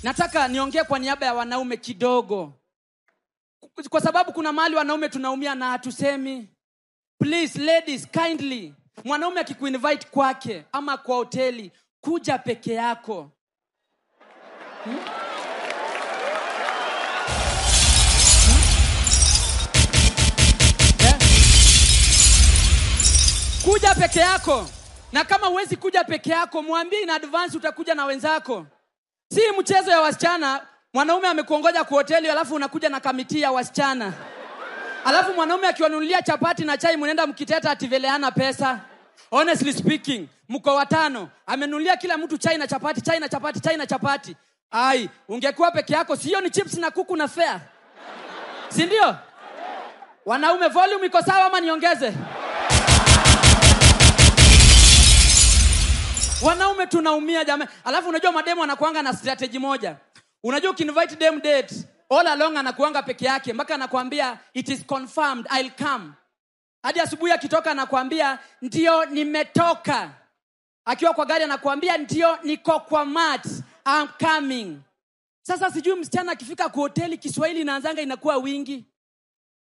Nataka niongee kwa niaba ya wanaume kidogo, kwa sababu kuna mahali wanaume tunaumia na hatusemi. Please ladies, kindly, mwanaume akikuinvite kwake ama kwa hoteli, kuja peke yako. Yeah. Kuja peke yako. Na kama huwezi kuja peke yako, mwambie in advance utakuja na wenzako. Si mchezo ya wasichana, mwanaume amekuongoja kwa hoteli alafu unakuja na kamiti ya wasichana. Alafu mwanaume akiwanunulia chapati na chai mnaenda mkiteta ati veleana pesa. Honestly speaking, mko watano, amenunulia kila mtu chai na chapati, chai na chapati, chai na chapati. Ai, ungekuwa peke yako, sio ni chips na kuku na fare. Si ndio? Wanaume, volume iko sawa ama niongeze? Wanaume tunaumia jamani. Alafu unajua mademu anakuanga na strategy moja. Unajua ukinvite dem date, all along anakuanga peke yake mpaka anakuambia it is confirmed, I'll come. Hadi asubuhi akitoka anakuambia ndio nimetoka. Akiwa kwa gari anakuambia ndio niko kwa mat, I'm coming. Sasa sijui msichana akifika kwa hoteli Kiswahili inaanzanga inakuwa wingi.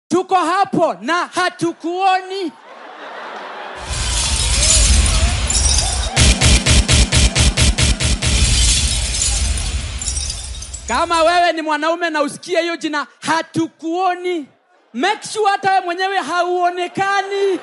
Tuko hapo na hatukuoni. Kama wewe ni mwanaume na usikie hiyo jina hatukuoni, make sure hata wewe mwenyewe hauonekani.